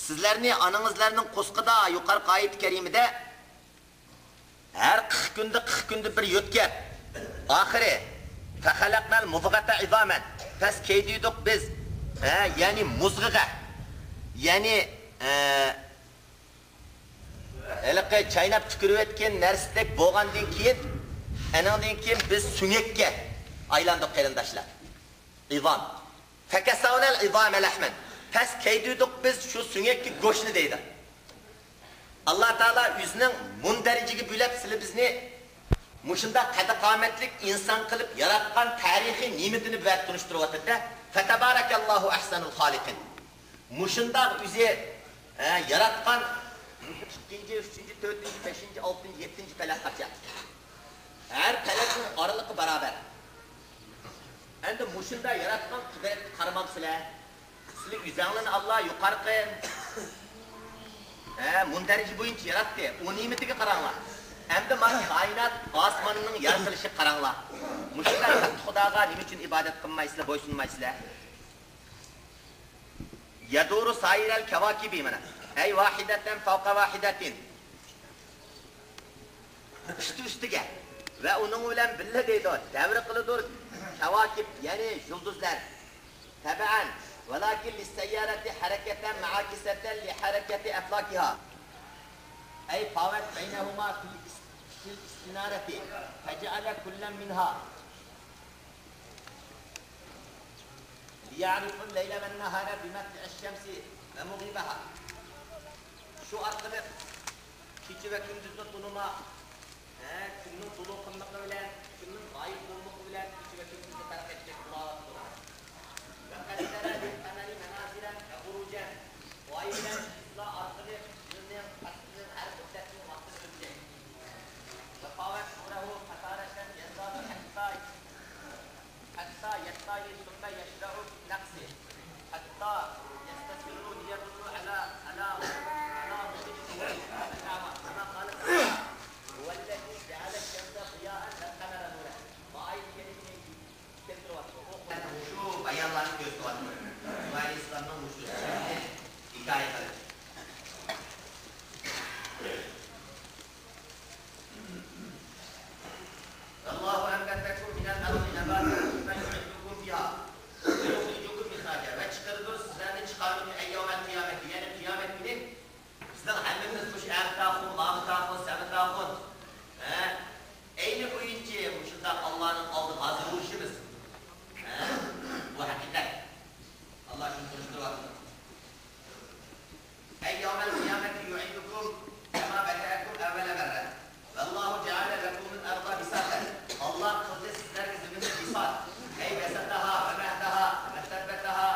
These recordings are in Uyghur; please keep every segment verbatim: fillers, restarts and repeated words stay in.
سىزلەرنى ئانىڭىزلارنىڭ قورسىقىدا، يۇقىرىقى ئايىتى كەرىمىدە، ھەر قىرىق كۈندە، قىرىق كۈندە بىر يۆتكەپ، ئاخىرى، فەخەلەقنەل مۇزغەتە ئىزامەن، پەس كەيدۈدۇق بىز، ھە، يەنى مۇزغىغا، يەنى، ھە، ھېلىقى چايناپ تۈكۈرۈۋەتكەن نەرسىدەك بولغاندىن كېيىن، ئەنىڭدىن كېيىن بىز سۆڭەككە ئايلاندۇق، قېرىنداشلار. ئىزام. فەكەسەۋنەل ئىزامە لەھمەن. پەس كەيدۈدۇق بىز شۇ سۆڭەككە گۆشنى دەيدۇ. ئاللا تائالا ئۆزىنىڭ مۇندەرىجىگە بۆلەپ سىلى بىزنى مۇشۇنداق قەددى قامەتلىك ئىنسان قىلىپ ياراتقان تارىخىي نېمىتىنى بۇ يەردە تونۇشتۇرۇۋاتىدۇ. فەتەبارەكەللاھۇ ئەھسەنۇل خالىقىن. مۇشۇنداق ئۆزى، ھە، ياراتقان ئىككىنچى، ئۈچىنچى، تۆتىنچى، بەشىنچى، ئالتىنچى، يەتتىنچى پەلەك قاچان؟ ھەر پەلەكنىڭ ئارىلىقى باراۋەر. ئەمدى مۇشۇنداق ياراتقان قۇدرەتكە قارىمامسىلەر؟ سىلەر ئۆزەڭلارنى ئاللا يۇقارقى، ھە، مۇندەرىجە بويىچە ياراتتى. ئۇ نېمىتىگە قاراڭلار. ئەمدى مانا كائىنات ئاسماننىڭ يارىتىلىشىغا قاراڭلار. مۇشۇنداق كاتتا خۇداغا نېمە ئۈچۈن ئىبادەت قىلمايسىلەر، بويسۇنمايسىلەر؟ يەدۇرۇ سائىرەل كەۋاكىبى، مانا. ئەي ۋاھىدەتەن فەۋقە ۋاھىدەتىن. ئۈستى ئۈستىگە. ۋە ئۇنىڭ بىلەن بىللە دەيدۇ، دەۋر قىلىدۇ كەۋاكىب، يەنى يۇلدۇزلار. تەبەئەن، ۋەلاكىن لىسسەييارەتى ھەرىكەتەن مۇئاكىسەتەن لىھەرىكەتى ئەفلاكىھا. ئەي فاۋەت بەينەھۇما فىل ئىس-، فىل ئىستىنارەتى، فەجەئەلە كۇللەن مىنھا. ليعرفوا الليل والنهار بمطلع الشمس ومغيبها. شۇ ئارقىلىق كېچە ۋە كۈندۈزنى تونۇما، ھە، كۈننىڭ تولۇق قىلمىقى بىلەن كۈننىڭ غايىب بولمىقى بىلەن كېچە ۋە كۈندۈزنى پەرق ئەتكەن بولاۋاتىدۇ. وقدر للقمر منازل وبروجا. ئاي بىلەن يۇلدۇزلار ئارقىلىق يىلنىڭ، پەسلىنىڭ ھەر مۇددەتنىڭ ۋاقتىنى بىلدى. وفاوت عمره فتارة يزداد حتى، حتى يطغى ثم يشرع في النقص حتى يستقر ليدل على، على، على وجود الأعمى. كما قال تعالى: هو الذي جعل الشمس ضياء والقمر نورا. بۇ ئايەت كەرىمىنى كەلتۈرۈۋاتىدۇ. مۇشۇ بايانلارنى كۆرسىتىۋاتىدۇ. ئىسمائىل ئەلەيھىسسالامنىڭ مۇشۇ سۆزىنى ھېكايە قىلىپ. والله أنبتكم من الأرض نباتا ثم يعيدكم فيها ويخرجكم إخراجا. ۋە چىقىرىدۇ سىزلەرنى، چىقارىدۇ، ئەي يەۋمەل قىيامەتى، يەنى قىيامەت كۈنى بىزنىڭ ھەممىمىز مۇشۇ ئەمتاخۇن، مامتاخۇن، سەمتاخۇن، ھە، ئەينى بويىچە مۇشۇنداق ئاللانىڭ ئالدىغا ھازىر بولۇشىمىز. ھە، بۇ ھەقىقەت. ئاللا شۇنى تونۇشتۇرۇۋاتىدۇ. أي يوم القيامة يعيدكم كما بدأكم أول مرة. والله جعل لكم الأرض بساطا. ئاللا قىلدى سىزلەرگە زېمىننى بىسات. أي بسطها ومهدها وثبتها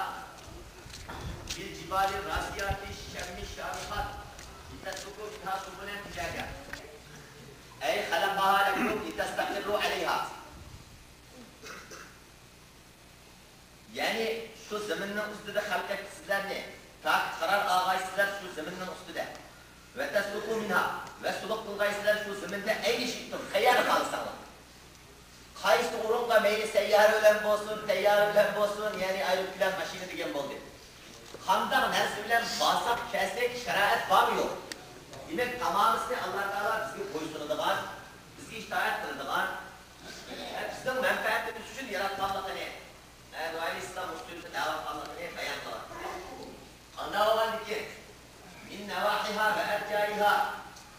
بالجبال الراسيات الشم الشامخات لتسلكوا منها سبلا فجاجا. أي خلقها لكم لتستقروا عليها. يەنى شۇ زېمىننىڭ ئۈستىدە خەلق ئەتتى سىزلەرنى، تاكى قارار ئالغايسىزلەر شۇ زېمىننىڭ ئۈستىدە. وتسلكوا منها، ۋە سۇلۇق قىلغايسىزلەر شۇ زېمىندە، أي شئتم، قەيەردە خالىساڭلار. قايسى ئورۇنغا، مەيلى سەييارە بىلەن بولسۇن، تەييارە بىلەن بولسۇن، يەنى ئايروپىلان، ماشىنا دېگەن بولدى. قانداق نەرسە بىلەن بارساق، كەلسەك، شارائەت بارمۇ يوق؟ دېمەك، تامامىسىنى ئاللا تائالا بىزگە بويسۇنىدىغان، بىزگە ئىتائەت قىلىدىغان، ھە، بىزنىڭ مەنپەئەتىمىز ئۈچۈن ياراتقانلىقىنى، ھە، نۇھ ئەلەيھىسسالام مۇشۇ سۆزنى دەۋاتقانلىقىنى بايان قىلىۋاتىدۇ. ئانداق بولغاندىكىن، من نواحيها وأرجائها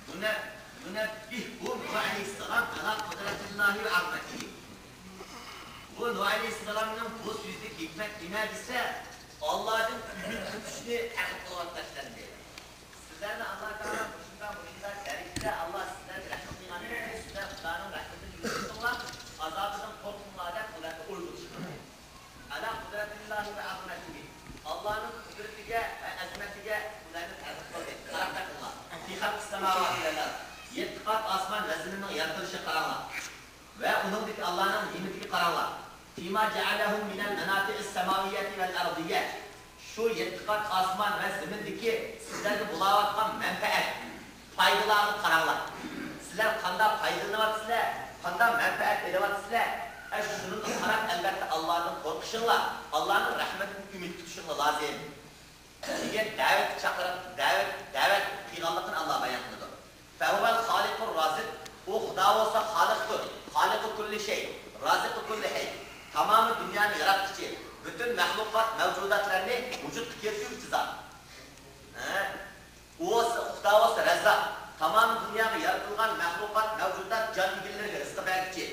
ينبههم نوح عليه السلام على قدرة الله وعظمته. بۇ نۇھ ئەلەيھىسسالامنىڭ بۇ سۆزىدىكى ھېكمەت نېمە دېسە، ئاللادىن ئۈمىد كۈتۈشنى تەلەپ قىلىۋاتىدۇ دەيدۇ. سىزلەرنى ئاللا تائالا مۇشۇنداق، مۇشۇنداق دەرىجىدە ئاللا سىزلەرگە رەھمەت قىلغاندىن كېيىن، سىزلەر خۇدانىڭ رەھمىتىدىن ئۈمىد تۇتۇڭلار، ئازابىدىن قورقۇڭلار دەپ، ئۇلارنى ئويغىتىشقا. على قدرة الله وعظمته. ئاللانىڭ قۇدرىتىگە ۋە ئەزىمىتىگە ئۇلارنى تەرغىب قىلدى. قاراپ بېقىڭلار. في خلق السماوات والأرض. يەتتە قات ئاسمان ۋە زېمىننىڭ يارىتىلىشىغا قاراڭلار. ۋە ئۇنىڭدىكى ئاللانىڭ ھېكمىتىگە قاراڭلار. فيما جعله من المنافع السماوية والأرضية. شۇ يەتتە قات ئاسمان ۋە زېمىندىكى سىزلەرگە بولاۋاتقان مەنپەئەت، پايدىلارغا قاراڭلار. سىلەر قانداق پايدىلىنىۋاتىسىلەر، قانداق مەنپەئەت ئېلىۋاتىسىلەر؟ ئە، شۇنىڭغا قاراپ، ئەلۋەتتە، ئاللادىن قورقۇشۇڭلار، ئاللانىڭ رەھمىتىدىن ئۈمىد كۈتۈشۈڭلار لازىم. دېگەن دەۋەتكە چاقىرىق، دەۋەت، دەۋەت قىلغانلىقىنى ئاللا بايان قىلىدۇ. فهو الخالق الرازق، ئۇ خۇدا بولسا خالىقتۇر، خالق كل شيء، رازق كل حي، تامامى دۇنيانى ياراتقۇچى، پۈتۈن مەخلۇقات، مەۋجۇداتلارنى ۋۇجۇدقا كەلتۈرگۈچى زات. ھە؟ ئۇ بولسا، خۇدا بولسا رەززاق، تامامى دۇنياغا يارىتىلغان مەخلۇقات، مەۋجۇدات، جان ئىگىلىرىگە رىزقى بەرگۈچى.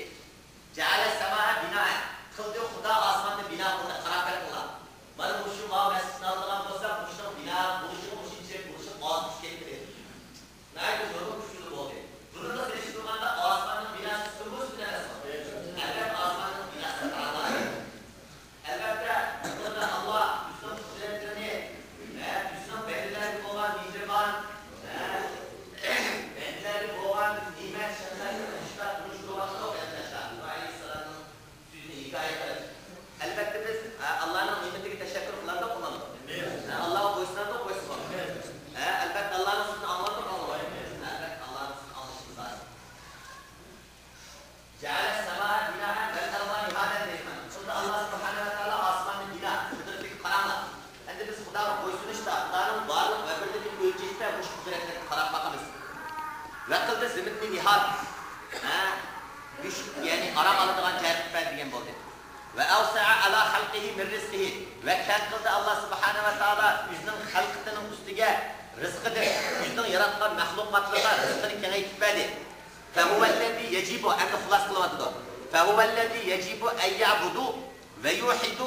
جەئەلە سەمائە بىنائەن، قىلدى خۇدا ئاسماننى بىنا قىلدى، قاراپ بېرىڭلار. مانا مۇشۇ ماۋۇ مەسچىتنى ئالىدىغان بولسا، مۇشۇنىڭ بىنا بولۇشىغا، مۇشۇنچىلىك بولۇشىغا ئاز كۈچ كەتمىدى. ناھايىتى نۇرغۇن كۈچلۈك بولدى. بۇنىڭغا سېلىشتۇرغاندا ئاسماننىڭ بىناسى ئۈستۈن بولسۇن ئەمەسمۇ؟ ئەلۋەتتە، ئاسماننىڭ بىناسى قاراڭلار. ئەلۋەتتە، بۇنىڭدا ئاللا ئۆزىنىڭ قۇدرەتلىرىنى ۋە ئۆزىنىڭ بەندىلەرگە بولغان مېھرىبان، ھە، بەندىلەرگە بولغان نېمەت شەرتلەرنى تۇتۇشتا تونۇشتۇرۇۋاتىدۇ، قېرىنداشلار. ئىبراھىم ئەلەيھىسسالامنىڭ سۆزىنى ھېكايە قىلىپ. ئەلۋەتتە، بىز، ھە، ئاللانىڭ نېمىتىگە تەشەككۈر قىلامدۇق، قىلمامدۇق؟ ھە، ئاللاغا بويسۇنامدۇق، بويسۇنمامدۇق؟ ھە، ئەلۋەتتە، ئاللانىڭ سۆزىنى ئاڭلامدۇق، ئاڭلىمامدۇق؟ ئەلۋەتتە، ئاللانىڭ سۆزىنى ئاڭلىشىمىز لازىم. جەئەلە سەمائە بىنائەن ۋەل ئەرزا مىھادەن دەيمەن. شۇندا ئاللا سۇبھانەھۇ ۋە تائالا ئاسماننى بىنا، قۇدرىتىگە قاراڭلار. ئەمدى بىز خۇداغا بويسۇنۇشتا، خۇدانىڭ بارلىق ۋە بىرلىكىنى ئۆلچەشتە مۇشۇ قۇدرەتلەرگە قاراپ باقىمىز. ۋە قىلدى زېمىننى مىھاد. ھە؟ يۈش، يەنى ئارام ئالىدىغان جاي قىلىپ بەر دېگەن بولدى. ۋە ئەۋسەئە ئەلا خەلقىھى مىن رىزقىھى. ۋە كەڭ قىلدى ئاللا سۇبھانەھۇ ۋە تائالا ئۆزىنىڭ خەلقىتىنىڭ ئۈستىگە رىزقىدىن، ئۆزىنىڭ ياراتقان مەخلۇقاتلىرىغا رىزقىنى كېڭەيتىپ بەردى. فهو الذي يجب، ئەمدى خۇلاسە قىلىۋاتىدۇ. فهو الذي يجب أن يعبد ويوحد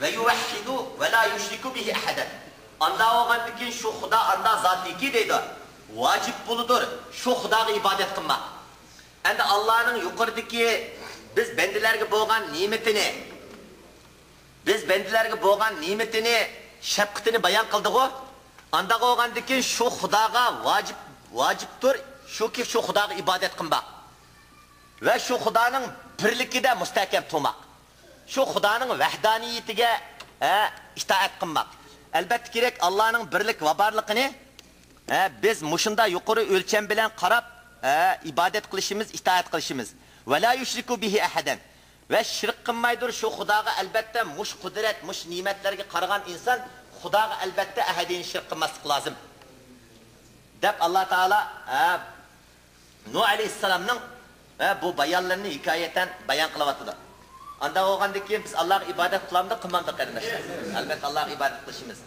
ويوحد ولا يشرك به أحدا. ئاندا بولغاندىكىن شۇ خۇدا ئاندا زاتىكى دەيدۇ. ۋاجىپ بولىدۇ شۇ خۇداغا ئىبادەت قىلماق. ئەمدى ئاللانىڭ يۇقىرىدىكى بىز بەندىلەرگە بولغان نېمىتىنى، بىز بەندىلەرگە بولغان نېمىتىنى، شەپقىتىنى بايان قىلدىغۇ. ئاندا بولغاندىكىن شۇ خۇداغا ۋاجىپ، ۋاجىپتۇر، شۇكى شۇ خۇداغا ئىبادەت قىلماق. ۋە شۇ خۇدانىڭ بىرلىكىدە مۇستەھكەم تۇرماق. شۇ خۇدانىڭ ۋەھدانىيىتىگە، ھە، ئىتائەت قىلماق. ئەلۋەتتە كېرەك، ئاللانىڭ بىرلىك ۋە بارلىقىنى، ھە، بىز مۇشۇنداق يۇقىرى ئۆلچەم بىلەن قاراپ، ھە، ئىبادەت قىلىشىمىز، ئىتائەت قىلىشىمىز. ۋە لا يۇشرىكۇ بىھى ئەھەدەن. ۋە شىرك قىلمايدۇر شۇ خۇداغا، ئەلۋەتتە، مۇشۇ قۇدرەت، مۇشۇ نېمەتلەرگە قارىغان ئىنسان خۇداغا، ئەلۋەتتە، ئەھەدىنى شىرك قىلماسلىق لازىم. دەپ ئاللا تائالا، ھە، نۇھ ئەلەيھىسسالامنىڭ، ھە، بۇ بايانلىرىنى ھېكايەتەن بايان قىلىۋاتىدۇ. ئاندا بولغاندىن كېيىن بىز ئاللاغا ئىبادەت قىلامدۇق، قىلمامدۇق، قېرىنداشلار؟ ئەلۋەتتە، ئاللاغا ئىبادەت قىلىشىمىز.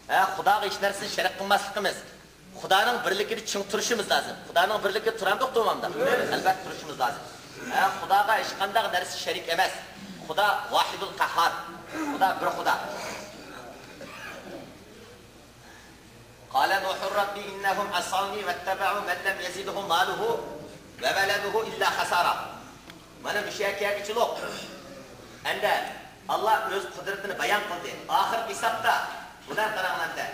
ھە، خۇداغا ھېچ نەرسىنى شەرىك قىلماسلىقىمىز. خۇدانىڭ بىرلىكىدە چىڭ تۇرۇشىمىز لازىم. خۇدانىڭ بىرلىكىدە تۇرامدۇق، تۇرمامدۇق؟ ئەلۋەتتە، تۇرۇشىمىز لازىم. ھە، خۇداغا ھېچقانداق نەرسە شەرىك ئەمەس. خۇدا ۋاھىدۇل قەھھار. خۇدا بىر خۇدا. قال نوح رب إنهم عصوني واتبعوا من لم يزده ماله وولده إلا خسارا. مانا مۇشۇ يەرگە كەلگۈچىلىك. ئەمدى ئاللا ئۆز قۇدرىتىنى بايان قىلدى. ئاخىرقى ھېسابتا بۇلار قاراڭلار ئەمدى.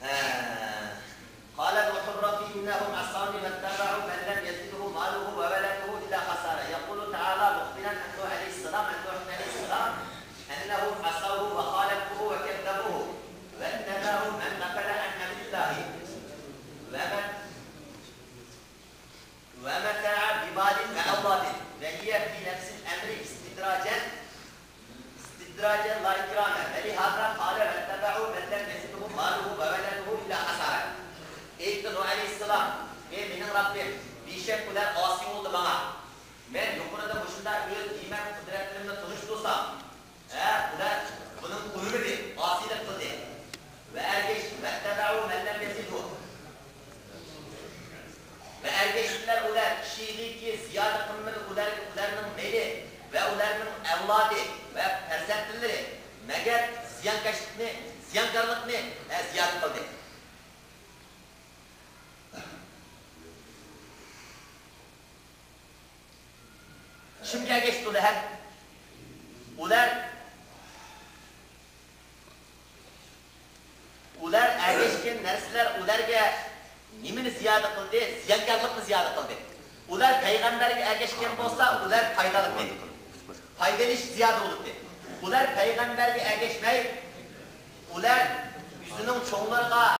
ھە. قال نوح رب إنهم عصوني واتبعوا من لم يزده ماله وولده إلا خسارا. يقول تعالى مخبرا عن نوح عليه السلام، عن نوح عليه السلام، أنهم عصوه وخالفوه وكذبوه واتبعوا من غفل عن أمر الله ومت-، ومتع بمال وأولاد وهي في نفس الأمر استدراجا، استدراجا لا إكراه، ولهذا قال واتبعوا من لم يزده ماله وولده إلا خسارا. ئېيتتى نۇھ ئەلەيھىسسالام، ئەي مېنىڭ رەببىم، بىشەك ئۇلار ئاسىي بولدى ماڭا. مەن يۇقىرىدا مۇشۇنداق ئۆز نېمەت قۇدرەتلىرىمنى تونۇشتۇرسام، ھە، ئۇلار بۇنىڭغا ئۇنىمىدى، ئاسىيلىق قىلدى. ۋە ئەگەشتى، واتبعوا من لم يزده. ۋە ئەگەشتىلەر ئۇلار كىشىگىكى زىيادە قىلمىدى ئۇلارغا ئۇلارنىڭ مېلى ۋە ئۇلارنىڭ ئەۋلادى ۋە پەرزەنتلىرى، مەگەر زىيانكەشلىكنى، زىيانكارلىقنى، ھە، زىيادە قىلدى. كىمگە ئەگەشتى ئۇلار؟ ئۇلار، ئۇلار ئەگەشكەن نەرسىلەر ئۇلارغا نېمىنى زىيادە قىلدى؟ زىيانكارلىقنى زىيادە قىلدى. ئۇلار پەيغەمبەرگە ئەگەشكەن بولسا، ئۇلار پايدىلىق ئىدى. پايدىلىنىش زىيادە بولاتتى. ئۇلار پەيغەمبەرگە ئەگەشمەي، ئۇلار ئۆزىنىڭ چوڭلىرىغا،